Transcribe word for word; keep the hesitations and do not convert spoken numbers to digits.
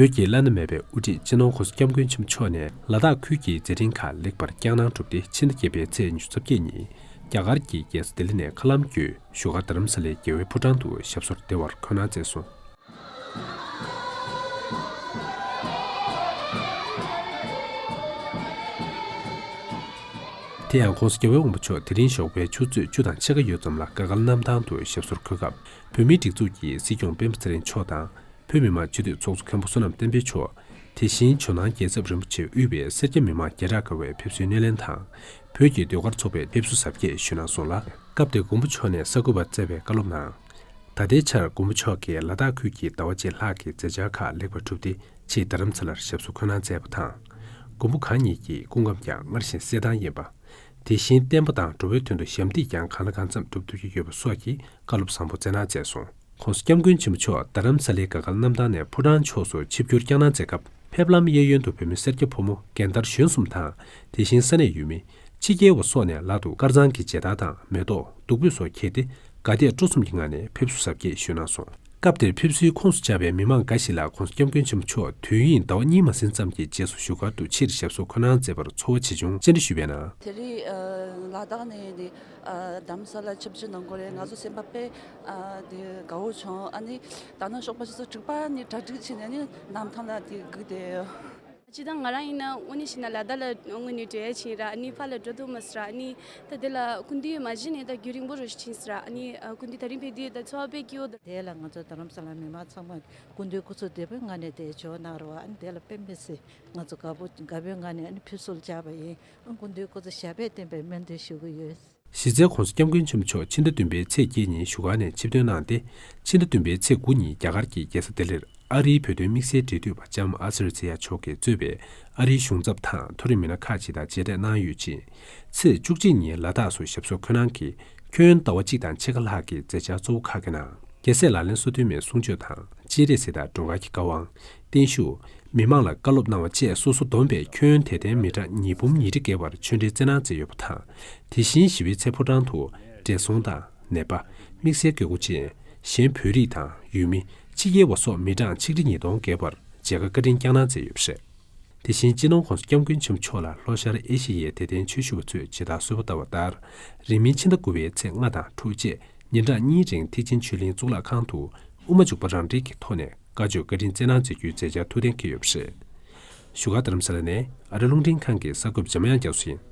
བོད་ཀྱི་བླ་ན་མེད་པའི་དབུ་ཁྲིད་སྤྱི་ནོར་༸གོང་ས་༸སྐྱབས་མགོན་ཆེན་པོ་མཆོག་ནས་ལ་དྭགས་ཁུལ་གྱི་མཛད་འཕྲིན་ཁག་ལེགས་པར་བསྐྱངས་གནང་གྲུབ་སྟེ། ཕྱི་ཟླ་བརྒྱད་པའི་ཚེས་ཉི་ཤུ་རྩ་བརྒྱད་ཉིན་རྒྱ་གར་གྱི་རྒྱལ་ས་ལྡི་ལི་ནས་མཁའ་ལམ་བརྒྱུད་བཞུགས་སྒར་རྡ་རམ་ས་ལའི་རྒྱལ་བའི་ཕོ་བྲང་དུ་ཞབས་སོར་བདེ་བར་འཁོད་གནང་མཛད་སོང་། དེ་ཡང་༸གོང་ས་༸རྒྱལ་བའི་དབང་པོ་མཆོག་དེ་རིང་ཞོགས་པའི་ཆུ་ཚོད་བཅུ་དང་ཕྱེད་ཀ་ཡོལ་ཙམ་ལ་དགའ་དཀར་གནམ་ཐང་དུ་ཞབས་སོར་འཁོད་སྐབས། བོད་མིའི་སྒྲིག་འཛུགས་ཀྱི་སྲིད་སྐྱོང་སྤེན་པ་ཚེ་རིང་མཆོག་དང་། བོད་མི་མང་སྤྱི་འཐུས་ཚོགས་གཙོ་མཁན་པོ་བསོད་ནམས་བསྟན་འཕེལ་མཆོག་དེ་བཞིན་ཇོ་ནང་རྒྱལ་ཚབ་རིན་པོ་ཆེ་དབུས་པའི་སེར་སྐྱ་མི་མང་བརྒྱ་ཕྲག་བརྒལ་བའི་ཕེབས་བསུའི་སྣེ་ལེན་དང་། བོད་ཀྱི་ཟློས་གར་ཚོགས་པས་ཕེབས་བསུ་གཟབ་རྒྱས་ཞུས་གནང་སོང་ལ། སྐབས་དེར་མགོན་པོ་མཆོག་ནས་གསར་འགོད་པར་བསྩལ་བའི་བཀའ་སློབ་ནང་། ད་ལྟའི་ཆར་མགོན་པོ་མཆོག་གིས་ལ་དྭགས་ཁུལ་གྱི་ཟླ་བ་གཅིག་ལྷག་གི་མཛད་འཆར་ཁག་ལེགས་པར་གྲུབ་སྟེ། ཕྱིས་རྡ་རམ་ས་ལར་ཞབས་སོར་འཁོད་གནང་མཛད་པ་དང་། མགོན་པོ་གང་ཉིད་ཀྱི་སྐུ་ཁམས་ཀྱང་སྔར་བཞིན་གསལ་ཐང་ཡིན་པ། དེ་བཞིན་བསྟན་པ་དང་འགྲོ་བའི་དོན་དུ་ཞབས་འདེགས་ཀྱང་གང་ལ་གང་འཚམ་སྒྲུབ་ཐུབ་ཀྱི་ཡོད་པ་སོགས་ཀྱི་བཀའ་སློབ་བཟང་པོ་སྩལ་གནང་མཛད་སོང་། ༸གོང་ས་༸སྐྱབས་མགོན་ཆེན་པོ་མཆོག་རྡ་རམ་ས་ལའི་དགའ་དཀར་གནམ་ཐང་ནས་ཕོ་བྲང་ཕྱོགས་སུ་ཆིབས་བསྒྱུར་བསྐྱངས་གནང་མཛད་སྐབས། ཕེབས་ལམ་གཡས་གཡོན་དུ་བོད་མི་སེར་སྐྱ་ཕོ་མོ་རྒན་དར་གཞོན་གསུམ་དང་། དེ་བཞིན་ས་གནས་ཡུལ་མི། ཕྱི་རྒྱལ་བ་སོགས་ནས་ལག་ཏུ་དཀར་གཙང་གི་མཇལ་དར་དང་མེ་ཏོག་བདུག་སྤོས་སོགས་འཁྱེར་ཏེ། དགའ་དད་སྤྲོ་གསུམ་གྱི་ངང་ནས་ཕེབས་བསུ་གཟབ་རྒྱས་ཞུས་གནང་སོང་། སྐབས་དེར་ཕེབས་བསུའི་ཁོངས་སུ་བཅར་བའི་མི་མང་འགའ་ཞིག་ལ་༸གོང་ས་༸སྐྱབས་མགོན་ཆེན་པོ་མཆོག་དུས་ཡུན་ཟླ་བ་གཉིས་མ་ཟིན་ཙམ་གྱི་རྗེས་སུ་བཞུགས་སྒར་དུ་ཕྱིར་ཞབས་སོར་འཁོད་གནང་མཛད་པར་ཚོར་བ་ཇི་བྱུང་བཅར་འདྲི་ཞུས་པའི་ནང་། དེ་རིང་ལ་དྭགས་ནས་ནི་རྡ་རམ་ས་ལ་ཆིབས་བསྒྱུར་གནང་དགོས་རེད། ང་ཚོ་སེམས་པ་དཔེ་དེ་དགའ་བོ་བྱུང་། ཨ་ནི་ད་ནང་ཞོགས་པ་ཆུ་ཚོད་དྲུག་པ་ནས་གྲ་སྒྲིག་བྱས་ནས་ནི་གནམ་ཐང་ལ་དེ་སྒུག་བསྡད་ཡོད། སྤྱིར་བཏང་ང་རང་ཡིན་ན་དངོས་གནས་བཤད་ན་ལ་དྭགས་ལ་དངོས་གནས་འགྲོ་ཡ་ཕྱིན་ར། ཨ་ནི་ཕར་ལ་འགྲོ་ཐུབ་མ་སོང་ར། ཨ་ནི་ད་དེ་ལ་སྐུ་མདུན་མ་གཞི་ནས་ད་རྒྱུན་རིང་པོ་རུ་ཕྱིན་སོང་ར། ཨ་ནི་སྐུ་མདུན་དེ་རིང་ཕེབས་དུས་ད་ཚོར་བ་དཔེ་སྐྱིད་པོ་འདུག་དེ་ལ་ང་ཚོ་རྡ་རམ་ས་ལ་མི་མང་ཚང་མ་སྐུ་མདུན་སྐུ་གཟུགས་བདེ་པོའི་ངང་ནས་དེ་འབྱོར་གནང་རོགས། ཨ་ནི་དེ་ལ་དཔེ་མི་སྲིད་ང་ཚོ་དགའ་པོ་དགའ་པོའི་ངང་ནས་ཨ་ནི་ཕེབས་བསུར་བཅར་བ་ཡིན། ཨ་སྐུ་མདུན་སྐུ་ཚེ་ཞབས་པད་བརྟན་པའི་སྨོན་འདུན་ཞུ་གི་ཡོད། གཞི་རྩའི་༸གོང་ས་༸སྐྱབས་མགོན་ཆེན་པོ་མཆོག་ཕྱི་ཟླ་བདུན་པའི་ཚེས་བརྒྱད་ཉིན་བཞུགས་སྒར་ནས་ཆིབས་ཐོན་གནང་སྟེ། ཕྱི་ཟླ་བདུན་པའི་ཚེས་དགུ་ཉིན་རྒྱ་གར་གྱི་རྒྱལ་ས་ལྡི་ལིར་ཨ་རིའི་བོད་དོན་དམིགས་བསལ་འབྲེལ་མཐུད་པ་ལྕམ་ཨ་སི་རི་ཛི་ཡ་མཆོག་གིས་གཙོས་པའི་ཨ་རིའི་གཞུང་ཚབ་དང་མཐོ་རིམ་མི་སྣ་ཁག་ཅིག་དང་མཇལ་འཕྲད་གནང་ཡོད་ཅིང་། ཚེས་བཅུ་གཅིག་ཉིན་ལ་དྭགས་སུ་ཞབས་སོར་འཁོད་གནང་གིས་ཁྱོན་ཟླ་བ་གཅིག་དང་ཕྱེད་ཀ་ལྷག་གི་མཛད་འཆར་གཙོ་བོ་ཁག་གི་ནང་། རྒྱལ་སྲས་ལག་ལེན་སོ་བདུན་མའི་གསུང་ཆོས་དང་། སྤྱན་རས་གཟིགས་དང་སྒྲོལ་དཀར་གྱི་བཀའ་དབང་། བརྟན་བཞུགས། མི་མང་ལ་བཀའ་སློབ་གནང་བ་བཅས་སོ་སོ་བསྡོམས་པས་ཁྱོན་དད་ལྡན་མི་གྲངས་ཉིས་འབུམ་ཉིས་ཁྲི་བརྒལ་བར་ཆོས་འབྲེལ་བསྩལ་གནང་མཛད་ཡོད་པ་དང་། དེ་བཞིན་ཞི་བའི་ཚལ་ཕོ་བྲང་དུ་བགྲེས་སོང་དང་ནད་པ། དམིགས་བསལ་དགོས་མཁོ་ཅན། གཞན་བོད་རིགས་དང་ཡུལ་མི། ཕྱི་རྒྱལ་བ་སོགས་མི་གྲངས་ཆིག་ཁྲི་ཉིས་སྟོང་བརྒལ་བར་མཇལ་ཁ་བཀའ་དྲིན་བསྐྱངས་གནང་མཛད་ཡོད་པ་རེད། དེ་བཞིན་སྤྱི་ནོར་༸གོང་ས་༸སྐྱབས་མགོན་ཆེན་པོ་མཆོག་ལ་ལྷོ་ཤར་ཨེ་ཤེ་ཡའི་དད་ལྡན་ཆོས་ཞུ་བ་ཚོས་ཇི་ལྟར་གསོལ་བ་བཏབ་པ་ལྟར། རིང་མིན་ཕྱི་ཟླ་དགུ་པའི་ཚེས་ལྔ་དང་དྲུག་བཅས་ཉིན་གྲངས་གཉིས་རིང་ཐེག་ཆེན་ཆོས་གླིང་གཙུག་ལག་ཁང་དུ་དབུ་མ་འཇུག་པ་རང་འགྲེལ་གྱི་ཐོག་ནས་བཀའ་ཆོས་བཀའ་དྲིན་བསྩལ་གནང་མཛད་རྒྱུའི་མཛད་འཆར་ཐུགས་གཏན་འཁེལ་ཡོད་པ་རེད། བཞུགས་སྒར་རྡ་རམ་ས་ལ་ནས་ཨ་རི་རླུང་འཕྲིན་ཁང་གི་གསར་འགོད་པ་འཇམ་དབྱངས་རྒྱ་མཚོ་ཡིན།